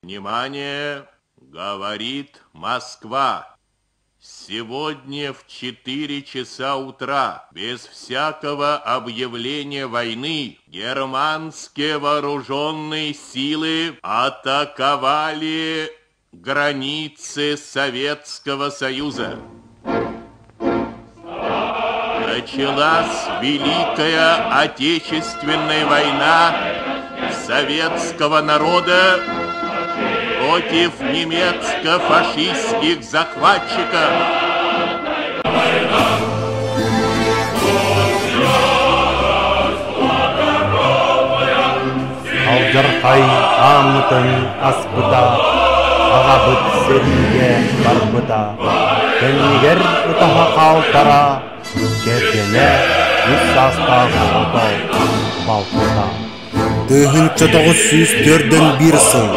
Внимание! Говорит Москва! Сегодня в 4 часа утра, без всякого объявления войны, германские вооруженные силы атаковали границы Советского Союза. Началась Великая Отечественная война советского народа против немецко-фашистских захватчиков. Алдьархай ааммытын аспыта, аҕабыт сэриигэ барбыта, кэннигэр ытаһа хаалтара, кэргэнэ үс саастаах оҕото балтыта. 1941 сыл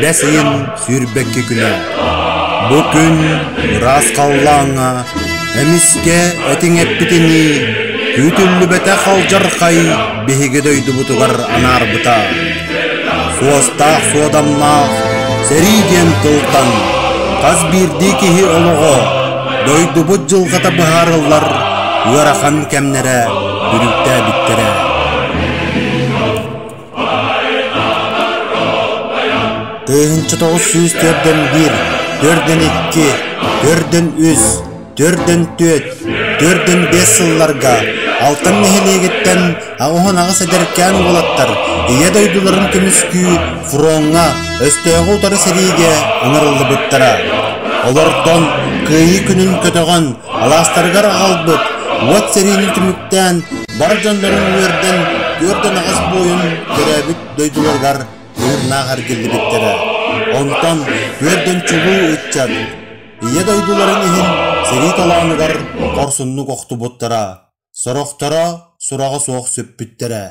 бэс ыйын сүүрбэкки күнэ. Бу күн ыраас халлааҥҥа эмискэ этиҥ эппитинии күүтүллүбэтэх алдьархай биһиги дойдубутугар анаарбыта. Суостаах суодамнаах сэрии диэн тылтан хас биирдии киһи олоҕо, дойдубут дьылҕата быһаарыллар ыарахан кэмнэрэ бүрүктээбиттэрэ. 1941, 42, 43, 44, 45 сылларга Алтан нэһилиэгиттэн 88 эдэркээн уолаттар Ийэ дойдуларын көмүскүү фроҥҥа өстөөҕү утары сэриигэ ыҥырыллыбыттара. Олортон Кыайыы күнүн көтөҕөн алаастарыгар аҕалбыт уот сэриини түмүктээн бар дьоннорун үөрдэн 48 буойун төрөөбүт дойдуларыгар тыыннаах эргиллибиттэрэ. Онтон түөрдэн чулуу ыччат Ийэ дойдуларын иһин сэрии талааныгар хорсуннук охтубуттара, сорохторо сураҕа суох сүппүттэрэ.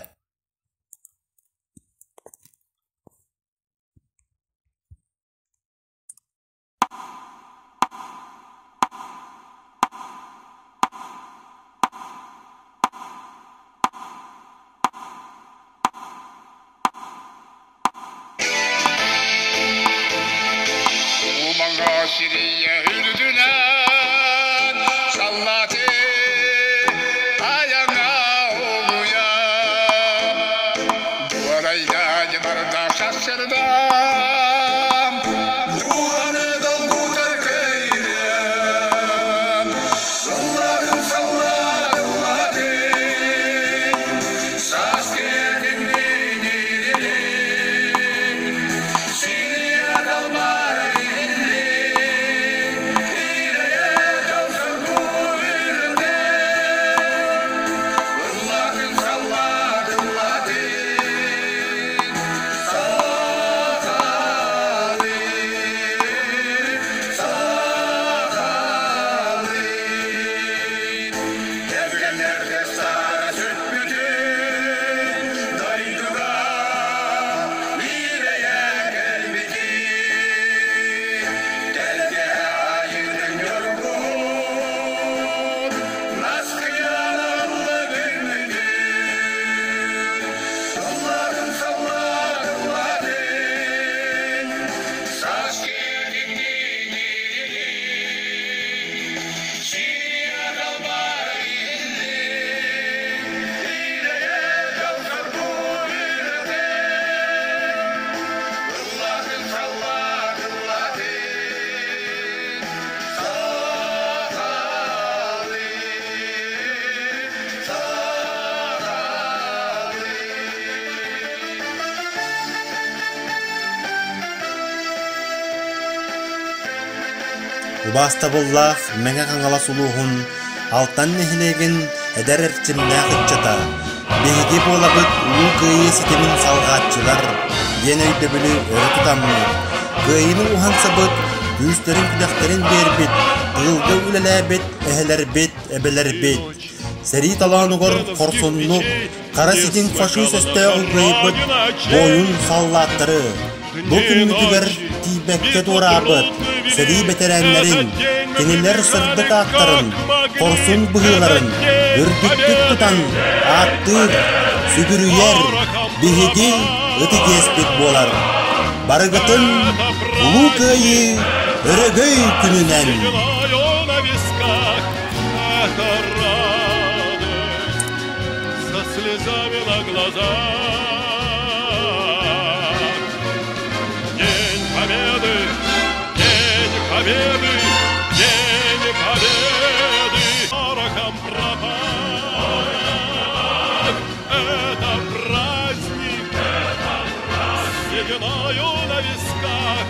Умаҥа сирийэ үрдүнэн саллааты айаҥа олуйа Дуорайда дьыбарда сарсырдам дууһаны долгутар кэйиэм Сылларын саллаатыллатын саас Кэргэннэргэ саара сүппүтүн дойдуга биирэйэ кэлбитин тэлгэһэ айыытын ньургуһун наскыйан ылла күммүтүн сылларын саллаатыллатын саас Убаастабыллаах Мэҥэ Хаҥалас улууһун Алтан нэһилиэгин эдэр эрчимнээх ыччата, биһиги буолабыт Улуу Кыайыы ситимин салҕааччылар диэн өйдөбүлү өрө тутаммыт, Кыайыыны уһансыбыт, күүстэрин-күдэхтэрин биэрбит, тыылга үлэлээбит эһэлэрбит, эбэлэрбит, сэрии толоонугар хорсуннук, хара ситим фашист өстөөҕү кыайбыт буойун саллааттары, Бу күммүтүгэр тиийбэккэ туораабыт сэрии бэтэрээннэрин, кинилэр сырдык ааттарын, хорсун быһыыларын үрдүктүк тутан ааттыыр, сүгүрүйэр биһиги ытык иэспит буолар. Барыгытын Улуу Кыайыы Өрөгөй күнүнэн! На висках это радость со слезами на глазах. День Победы! День Победы! День Победы! Порохом пропах! Это праздник! С сединою на висках!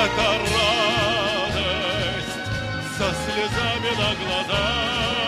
Это радость со слезами на глазах!